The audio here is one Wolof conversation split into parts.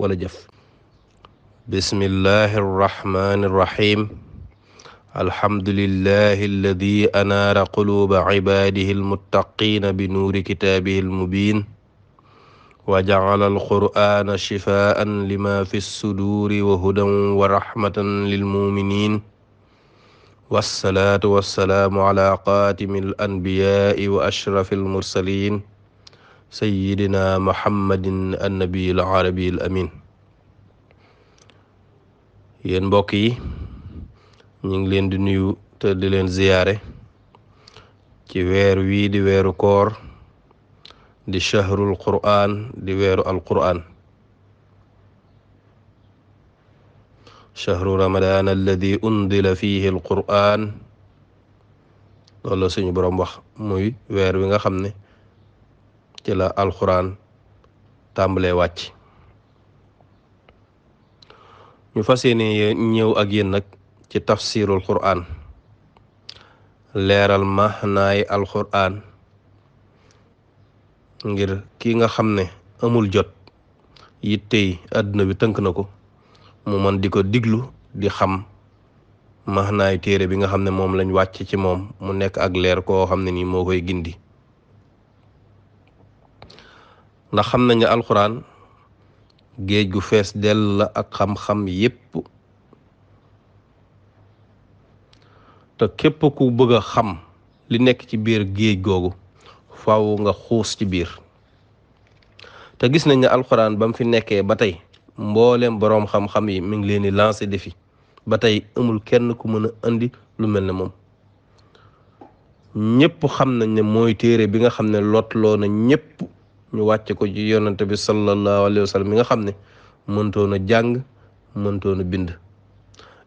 wala jëf. bismillahi arrahmani irrahim alhamdulillahi alladi anaara quluuba cibaadihi almuttaqina bi nuuri kitaabihi almubiin wa jacala alqur'ana shifaan lima fi lsuduuri wa hudan wa raxmatan lilmuminin wassalaatu wassalaamu ala xaatimi alanbiyaai wa ashrafi almursalin sayyidina muhammadin annabiy alarabi alamin. yéen mbokk yi ñu ngi leen di nuyu te di leen ziyaare ci weer wii di weeru koor di shahrul qur'an di weeru alqur'an shahru ramadan alladi undila fihi alqur'an loolu suñu boroom wax muy weer wi nga xam ne ci la alqur'an tàmbalee wàcc. ñu fas yéene ñëw ak yéen nag ci tafsirul qur'an, leeral mahnaay alqur'an ngir ki nga xam ne amul jot yittey àdduna bi tënk na ko mu man di ko diglu di xam mahnaay téere bi nga xam ne moom lañ wàcc ci moom mu nekk ak leer koo xam ne nii moo koy gindi. ndax xam nañ ne alqur'an géej gu fees dell la ak xam-xam yépp, te képp ku bëgg a xam li nekk ci biir géej googu faaw nga xuus ci biir. te gis nañ ne alxuraan ba mu fi nekkee ba tey mbooleem boroom xam-xam yi mi ngi leen di lancer défi ba tey amul kenn ku mën a indi lu mel ne moom. ñépp xam nañ ne mooy téere bi nga xam ne lotloo na ñépp ñu wàcce ko ci yonante bi sallallahu alayhi wa sallam mi nga xam ne mëntoon a jàng mëntoon a bind.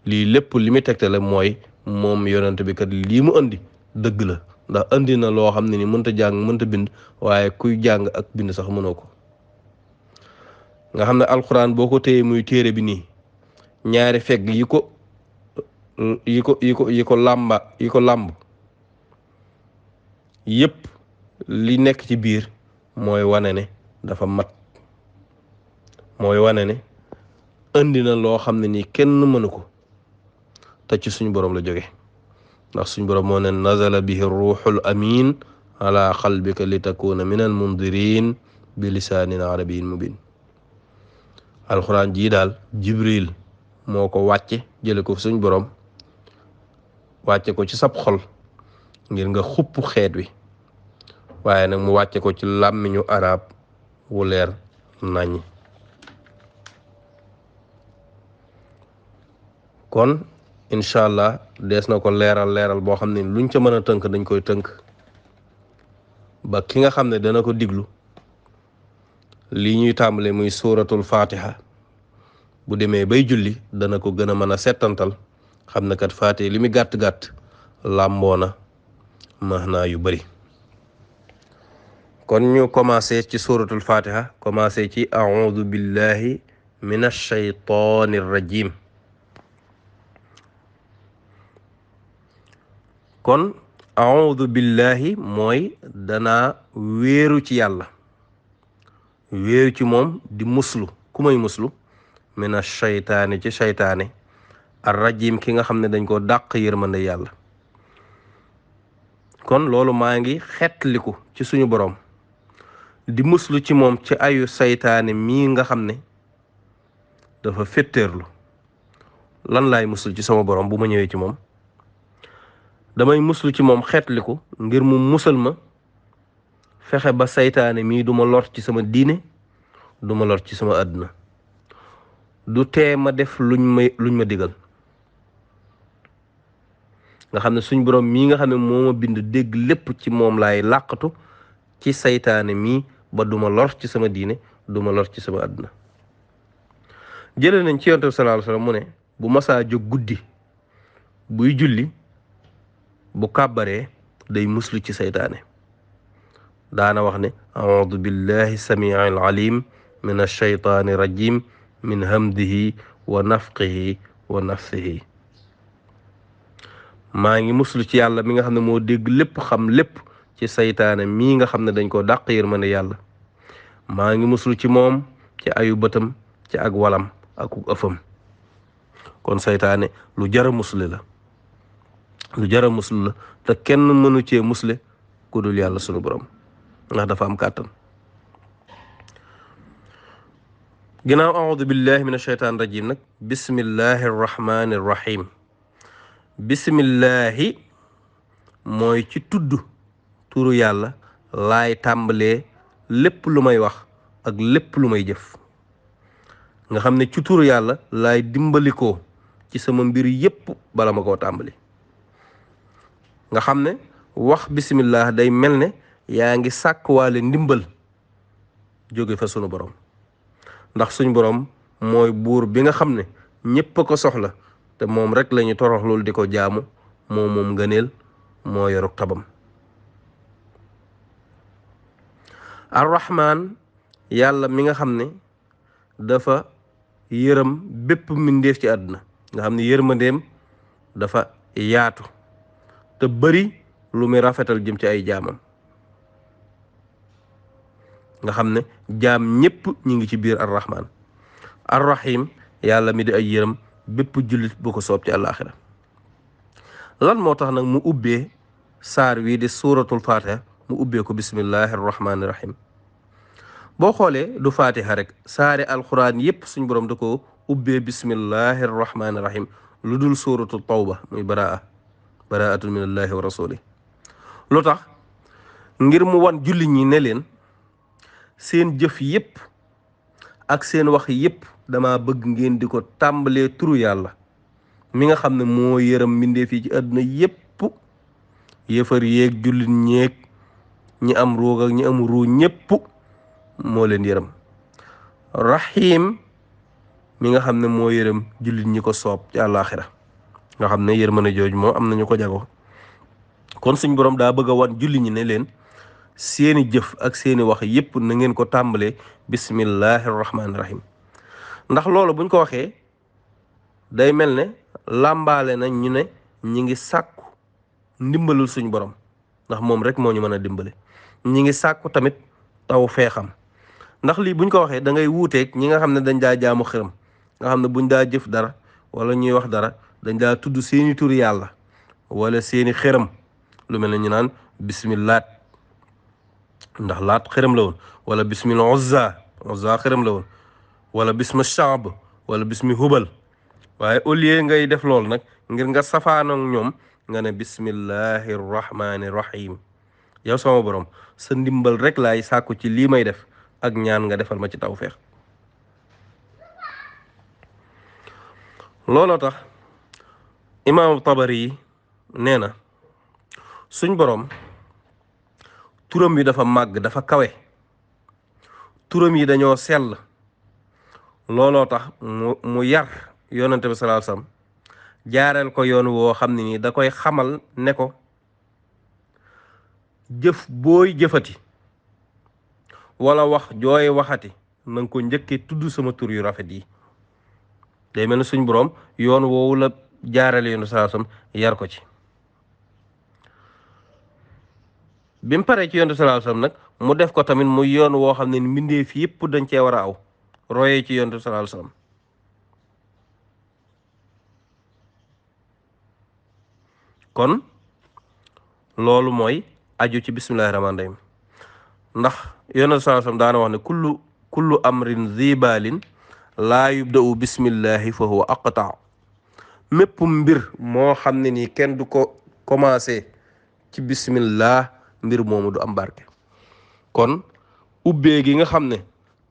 lii lépp li muy tegtale mooy moom yonante bi kat lii mu indi dëgg la, ndax indi na loo xam ne ni mënta jàng mënta bind, waaye kuy jàng ak bind sax mënoo ko. nga xam ne alxuraan boo ko téye muy téere bi nii, ñaari fegg yi ko làmb yépp li nekk ci biir mooy wane ne dafa mat, mooy wane ne indi na loo xam ne nii kenn mënu ko te ci suñu boroom la jóge. ndax suñu boroom moo ne nazala bihi ruuxul amin ala qalbika li takuna min al mundirin bi lisaanin arabiyyin mubin. alxuraan jii daal jibril moo ko wàcce jële ko suñu boroom wàcce ko ci sab xol ngir nga xupp xeet wi, waaye nag mu wàcce ko ci làmmiñu arab wu leer nañ. kon incha allah dees na ko leeral boo xam ne luñ ca mën a tënk dañ koy tënk ba ki nga xam ne dana ko diglu lii ñuy tàmbale muy suuratul fatiha bu demee bay julli dana ko gën a mën a settantal xam ne kat fatiha li muy gàtt-gàtt làmboona maanaa yu bari. kon ñu commencé ci suuratul fatiha, commencé ci a'udhu billahi minash shaytanir rajim. kon a'udhu billahi mooy danaa wéeru ci yàlla, wéeru ci moom di muslu. ku may muslu? minash shaytaani ci shaytaane ar rajim ki nga xam ne dañ ko dàq yërmande yàlla. kon loolu maa ngi xetliku ci suñu boroom di muslu ci moom ci ayu saytaane mii nga xam ne dafa féttéerlu. lan laay muslu ci sama boroom bu ma ñëwee ci moom? damay muslu ci moom xetliku ngir mu musal ma, fexe ba saytaane mii du ma lor ci sama diine, du ma lor ci sama àdduna, du tee ma def luñ ma digal. nga xam ne suñ boroom mii nga xam ne moo ma bind dégg lépp ci moom laay làqatu ci saytaane mii ba duma lor ci sama diine, duma lor ci sama àdduna. jëlee nañ ci yonent bi sallallahu alayhi wasallam mu ne bu masaa jóg guddi buy julli bu kàbbaree day muslu ci saytaane. daana wax ne a'udhu billahi samii'il alim min ash-shaytaani rajim min hamdihi wa nafqihi wa nafsihi. maa ngi muslu ci yàlla mi nga xam ne moo dégg lépp xam lépp ci saytaane mii nga xam ne dañ koo dàq yërmande yàlla. maa ngi muslu ci moom ci ayu bëtam ci ak walam ak ëfam. kon saytaane lu jara musle la te kenn mënu cee musle ku dul yàlla sunu borom ndax dafa am kàttan. ginnaaw audu billahi min asheytaan rajim nag bismillahi arrahmani arrahim. bismillahi mooy ci tudd turu yàlla laay tàmbalee lépp lu may wax ak lépp lu may jëf. nga xam ne ci turu yàlla laay dimbalikoo ci sama mbir yépp bala ma koo tàmbali. nga xam ne wax bismillah day mel ne yaa ngi sàkkwaale ndimbal jóge fa sunu borom ndax suñu borom mooy buur bi nga xam ne ñépp a ko soxla te moom rek lañu toroxlul di ko jaamu moom ngëneel moo yoruk tabam. arrahman yàlla mi nga xam ne dafa yërëm bépp mbindeef ci àdduna nga xam ne yërmandeem dafa yaatu te bari lu muy rafetal jëm ci ay jaamam. nga xam ne jaam ñépp ñi ngi ci biir arrahman. arrahim yàlla mi di ay yërëm bépp jullit bu ko soob ci àllaaxira. lan moo tax nag mu ubbee saar wii di suuratul fatiha mu ubbee ko bismillahi arrahmani rahim. boo xoolee du fatiha rek saari alquran yépp suñ borom da ko ubbee bismillahi arrahmani rahim lu dul suuratul tawba muy baraatun min allahi wa rasuli. lu tax ngir mu wan jullit ñi ne leen seen jëf yépp ak seen wax yépp dama bëgg ngeen di ko tàmbalee turu yàlla mi nga xam ne moo yërëm mbindeef yi ci àdduna yépp yëfar yéeg jullit ñeeg ñi am ruug ak ñi am ruu ñépp moo leen yërëm. rahim mi nga xam ne moo yërëm jullit ñi ko soob ci àllaaxira nga xam ne yërmande jooj moo am nañu ko jago. kon suñ borom daa bëgg a wan jullit ñi ne leen seeni jëf ak seeni wax yépp na ngeen ko tàmbalee bismillahi rahmaani rahim. ndax loolu buñ ko waxee day mel ne làmbaale na ñu ne ñi ngi sàkku ndimbalul suñ borom ndax moom rek moo ñu mën a dimbale. ñi ngi sàkku tamit taw feexam ndax lii buñ ko waxee da ngay wuuteeg ñi nga xam ne dañ daa jaamu xërëm nga xam ne buñ daa jëf dara wala ñuy wax dara dañ daa tudd seeni turi yàlla wala seeni xërëm lu mel ne ñu naan bismillaat ndax laat xërëm la woon wala bismil uzza xërëm la woon wala bismi shaab wala bismi hubal. waaye au lieu ngay def loolu nag ngir nga safaanoog ñoom nga ne bismillahi rahmani rahim. yow sama borom sa ndimbal rek laay sàkku ci lii may def ak ñaan nga defal ma ci tawfeex. looloo tax imaamu Tabari yi nee na suñ borom turam yi dafa màgg dafa kawe turam yi dañoo sell. looloo tax mu yar yonente bi sallallahu alayhi wasallam jaareel ko yoon woo xam ne nii da koy xamal ne ko jëf booy jëfati wala wax jooy waxati na nga ko njëkkee tudd sama tur yu rafet yi. day mel ne suñ borom yoon woowu la jaareel yoon sallallahu alayhi wasallam yar ko ci. bi mu paree ci yoon sallallahu alayhi wasallam nag mu def ko tamit muy yoon woo xam ne mbindeef yépp dañ cee war a aw royee ci yoon sallallahu alayhi wasallam. kon loolu mooy aju ci bismillahi rahmaani rahim ndax yonent sallallahu alayhi wasallam daana wax ne kullu amrin zibalin laa yubda'u bismillahi fa huwa aqta. mépp mbir moo xam ne nii kenn du ko commencé ci bismillah mbir moomu du am barke. kon ubbee gi nga xam ne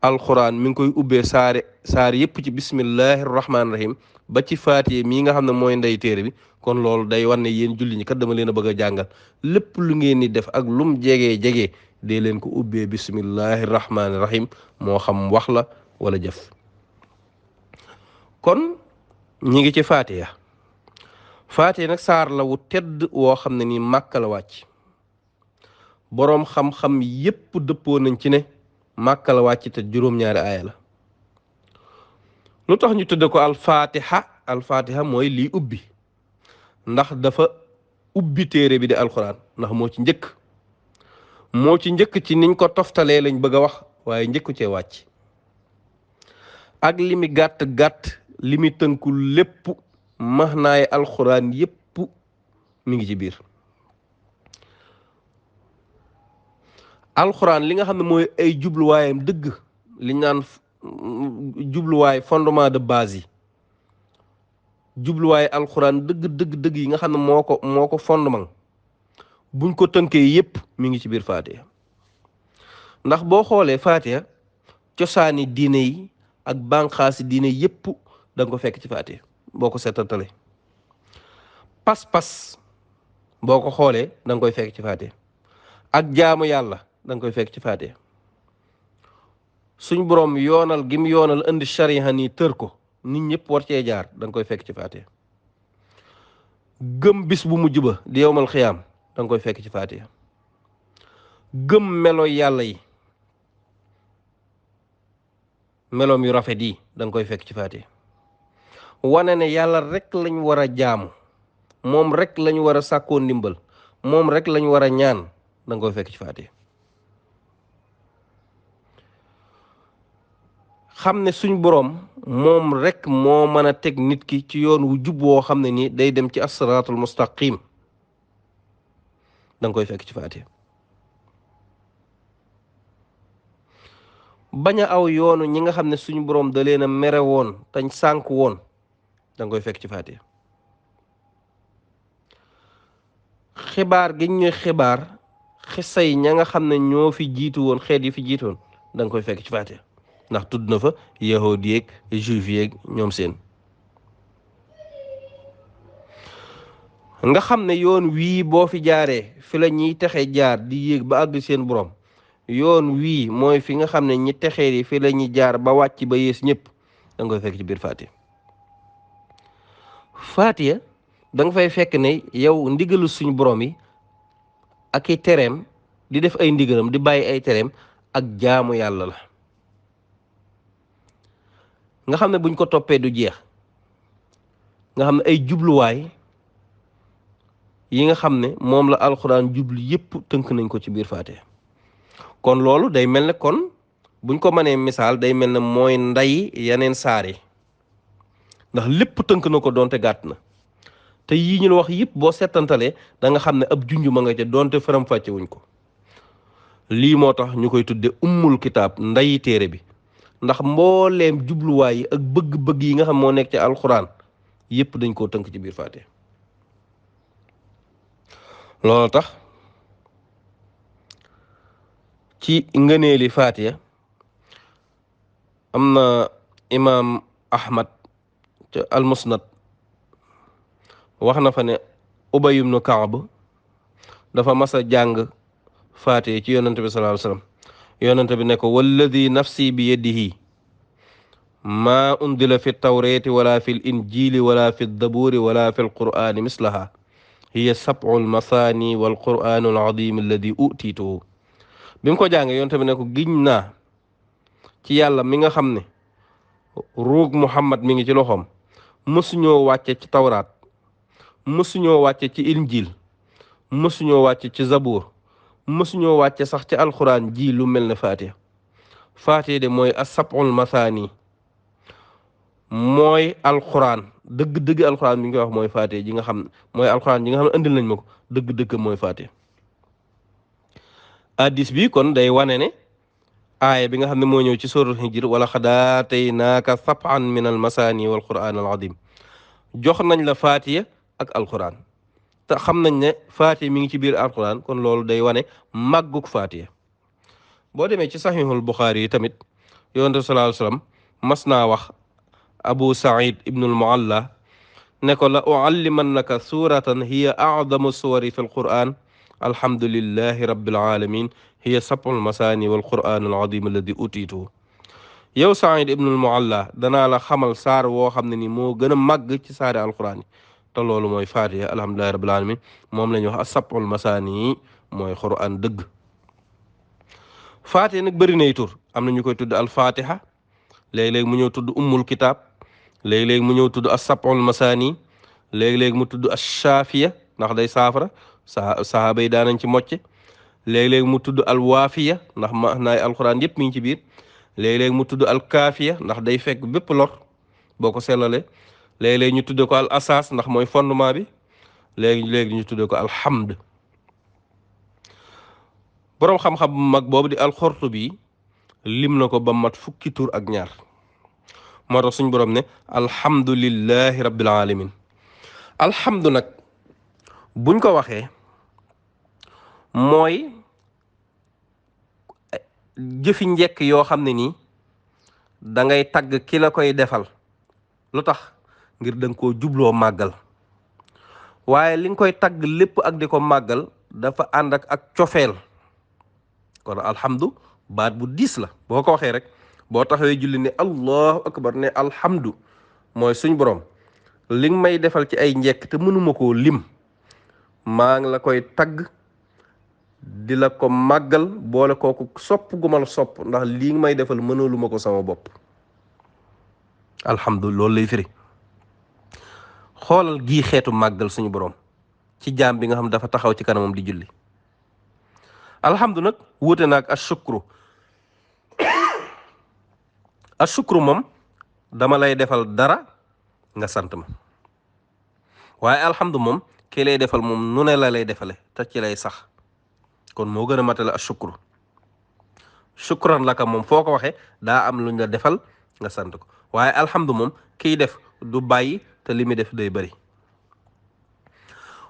alquran mi ngi koy ubbee saar yépp ci bismillahi rahmaani rahim ba ci faatiye mii nga xam ne mooy ndey téere bi. kon loolu day wan ne yéen julli ñi kat dama leen a bëgg a jàngal lépp lu ngeen di def ak lum jege dee leen ko ubbee bismillahi rahmaani rahim moo xam wax la wala jëf. kon ñi ngi ci faatiya nag saar la wu tedd woo xam ne nii Màkka la wàcc. boroom xam-xam yépp dëppoo nañ ci ne Màkka la wàcc te juróom-ñaari aaya la. lu tax ñu tudde ko alfatiha mooy lii ubbi ndax dafa ubbi téere bi di alxuraan ndax moo ci njëkk ci niñ ko toftalee lañ bëgg a wax waaye njëkku cee wàcc. ak li mi gàtt-gàtt li mi tënku lépp maxnaay alxuraan yépp mi ngi ci biir. alxuraan li nga xam ne mooy ay jubluwaayam dëgg li naan jubluwaay fondement de base yi, jubluwaay alxuraan dëgg yi nga xam ne moo ko fondement buñ ko tënkee yépp mi ngi ci biir Fatiha. ndax boo xoolee Fatiha cosaani diine yi ak bànqaasi diine yépp da nga ko fekk ci Fatiha boo ko seetantalee. pas-pas boo ko xoolee da nga koy fekk ci Fatiha ak jaamu yàlla da nga koy fekk ci Fatiha. suñ boroom yoonal gim yoonal indi shariha nii tër ko nit ñëpp war cee jaar da nga koy fekk ci Fatiha. gëm bis bu mujj ba di yowmal xiyaam da nga koy fekk ci Fatiha. gëm melo yàlla yi meloom yu rafet yi da nga koy fekk ci Fatiha. wane ne yàlla rek lañ war a jaamu, moom rek lañ war a sàkkoo ndimbal, moom rek lañ war a ñaan da nga koy fekk ci Fatiha. xam ne suñ boroom moom rek moo mën a teg nit ki ci yoon wu jub woo xam ne nii day dem ci as-siraatul mustaqim da nga koy fekk ci Fatiha. bañ a aw yoonu ñi nga xam ne suñu boroom da leen a mere woon tañ sànk woon da nga koy fekk ci Fatiha. xibaar gi ñuy xibaar xisay ña nga xam ne ñoo fi jiitu woon xeet yi fi jiitu woon da nga koy fekk ci Fatiha. ndax tudd na fa yahudi yeeg juif yeeg ñoom seen. nga xam ne yoon wii boo fi jaaree fi la ñiy texe jaar di yéeg ba àgg seen borom, yoon wii mooy fi nga xam ne ñi texee di fi la ñuy jaar ba wàcc ba yées ñëpp da nga koy fekk ci biir Fatiha. Fatiha da nga fay fekk ne yow ndigalu suñu borom yi ak i tereem di def ay ndigalam di bàyyi ay tereem ak jaamu yàlla la nga xam ne buñ ko toppee du jeex. nga xam ne ay jubluwaay yi nga xam ne moom la alxuraan jublu yépp tënk nañ ko ci biir Fatiha. kon loolu day mel ne kon buñ ko mënee misaal day mel ne mooy nday yeneen saar yi ndax lépp tënk na ko doonte gàtt na te yii ñu la wax yëpp boo settantalee da nga xam ne ab junj ma nga ca doonte faram fàcce wuñ ko. lii moo tax ñu koy tudde ummul kitaab ndayi téere bi ndax mbooleem jubluwaay yi ak bëgg-bëgg yi nga xam moo nekk ci alxuraan yëpp dañ koo tënk ci biir Fatiha. loolu tax ci ngëneeli Fatiha am na imaam Ahmad ca al-Musnad wax na fa ne Ubay ibn Kaab dafa mas a jàng Fatiha ci yonante bi sallallahu alayhi wasallam. yonante bi ne ko walladi nafsi bi yadihi maa undila fi tawrati wala fi l injili wala fi dabuuri wala fi l qur'ani mislaha hiya sab'u l mathani wal qur'anu al azim alladi utituhu. bi mu ko jàngee yonante bi ne ko giñ naa ci yàlla mi nga xam ne ruug Muhammad mi ngi ci loxoom mësuñoo wàcce ci tawraat mësuñoo wàcce ci injil mësuñoo wàcce ci zabuur mësuñoo wàcce sax ci alxuraan ji lu mel ne Fatiha. Fatiha de mooy as-sab'ul mathani mooy alxuraan dëgg-dëgg alxuraan bi nga koy wax mooy Fatiha ji nga xam mooy alxuraan ji nga xam ne andil nañ ma ko dëgg-dëgg mooy Fatiha. addis bi kon day wane ne aaya bi nga xam ne moo ñëw ci suratul hijr wala qad aataynaaka sab'an min al mathani wal qur'an al azim jox nañ la Fatiha ak alxuraan te xam nañ ne Fatiha mi ngi ci biir alxuraan kon loolu day wane màggug Fatiha. boo demee ci saxiixul Buxaari yi tamit yonent bi sallallahu alayhi wasallam mas naa wax Abu Saïd ibnul Mualla ne ko la uallimannaka suratan hiya a'zamu suwari fi alquran alhamdulillahi rabbil alamin hiya sab'ul masani wal qur'an al azim alladi utiituhu. yow Saïd ibnul Mualla danaa la xamal saar woo xam ne ni moo gën a màgg ci saari alquran yi te loolu mooy Fatiha alhamdulillahi rabbil alamin moom la ñuy wax as-sab'ul masani mooy qur'an dëgg. Fatiha nag bëri nay tur am na ñu koy tudd al-Fatiha léeg-léeg mu ñëw tudd ummul kitab léeg-léeg mu ñëw tudd as-sab'ul masani léeg-léeg mu tudd ash-shafiya ndax day saafara sahaaba yi daanañ ci mocce léeg-léeg mu tudd al-waafiya ndax ma naay alquran yëpp mi ngi ci biir léeg-léeg mu tudd alkaafiya ndax day fekk bépp lor boo ko sellalee léeg-léeg ñu tudde ko al asaas ndax mooy fondement bi léegi ñu tudde ko alhamd. boroom xam-xam bu mag boobu di alxurtubi lim na ko ba mat fukki tur ak ñaar moo tax suñ boroom ne alhamdulillahi rabbil alamin. alhamdu nag buñ ko waxee mooy jëfi njekk yoo xam ne nii da ngay tagg ki la koy defal lu tax ngir danga koo jubloo màggal waaye li nga koy tagg lépp ak di ko màggal dafa ànd ak cofeel. kon alhamdu baat bu diis la boo ko waxee rek boo taxawee julli ne allahu akbar ne alhamdu mooy suñ borom li nga may defal ci ay njekk te mënuma koo lim maa ngi la koy tagg di la ko màggal boole kooku sopp gu ma la sopp ndax lii nga may defal mënaluma ko sama bopp. alhamdu loolu lay firi. xoolal gii xeetu màggal suñu borom ci jaam bi nga xam dafa taxaw ci kanamam di julli. alhamdu nag wuute naag ashukru. ashukru moom dama lay defal dara nga sant ma waaye alhamdu moom ki lay defal moom nu ne la lay defale te ci lay sax kon moo gën a matale ashukru. shukran laka moom foo ko waxee daa am luñ la defal nga sant ko waaye alhamdu moom kiy def du bàyyi te li muy def day bari.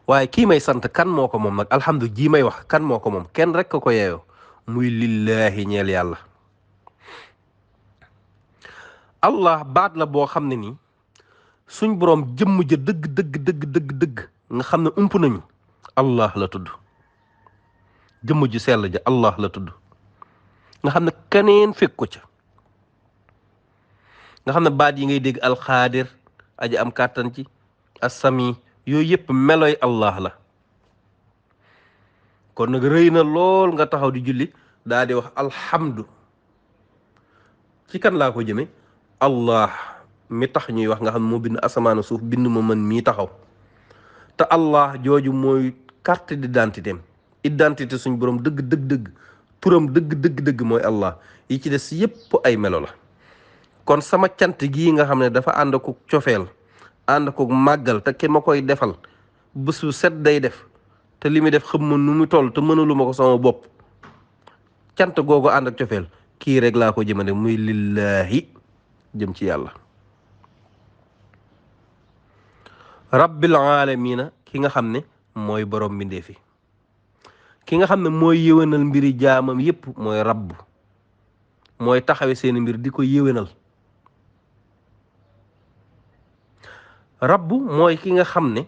waaye kii may sant kan moo ko moom nag alhamdu jii may wax kan moo ko moom kenn rek ko yeeyoo muy lillahi ñeel yàlla. allah baat la boo xam ne nii suñ boroom jëmm ja dëgg nga xam ne ump nañu allah la tudd. jëmm ju sell ja allah la tudd nga xam ne keneen fekk ko ca nga xam ne baat yi ngay dégg alxaadir aji am kàttan ci assami yooyu yëpp meloy allah la. kon nag rëy na lool nga taxaw di julli daa di wax alhamdu ci kan laa ko jëme allah mi tax ñuy wax nga xam ne moo bind asamaan suuf bind ma mën mii taxaw te allah jooju mooy carte d'identité am identité suñ borom dëgg turam dëgg mooy allah yi ci des yépp ay melo la. kon sama cant gii nga xam ne dafa ànd ko cofeel ànd ko màggal te ki ma koy defal bés bu set day def te li muy def xam ma nu mu toll te mënalu ma ko sama bopp cant googu ànd ak cofeel kii rek laa ko jëmane muy lillahi jëm ci yàlla. rabbil alamina ki nga xam ne mooy borom mbindeefi ki nga xam ne mooy yéwénal mbiri jaamam yépp mooy rabb mooy taxawe seeni mbir di ko yéwénal. rabbu mooy ki nga xam ne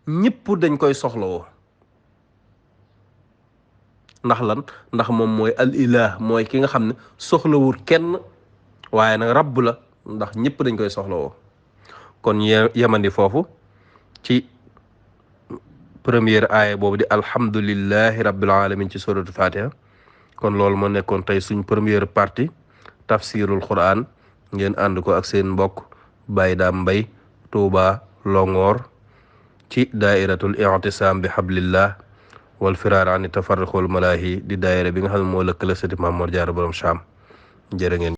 ñëpp dañ koy soxlawoo ndax lan ndax moom mooy al ilah mooy ki nga xam ne soxlawul kenn waaye nag rabb la ndax ñëpp dañ koy soxlawoo. kon yemandi foofu ci première aaya boobu di alhamdulillahi rabbil alamin ci suratu fatiha. kon loolu moo nekkoon tey suñ première partie tafsirul quran ngeen ànd ko ak seen mbokk Baye Dame Mbaye Touba Longoor ci daairatul i'tisam bi hablillah wal firaar ani tafarruq wal malaahi di daayira bi nga xam ne moo lëkkale sëti Maam Mor Jaara borom Saam jërë ngeen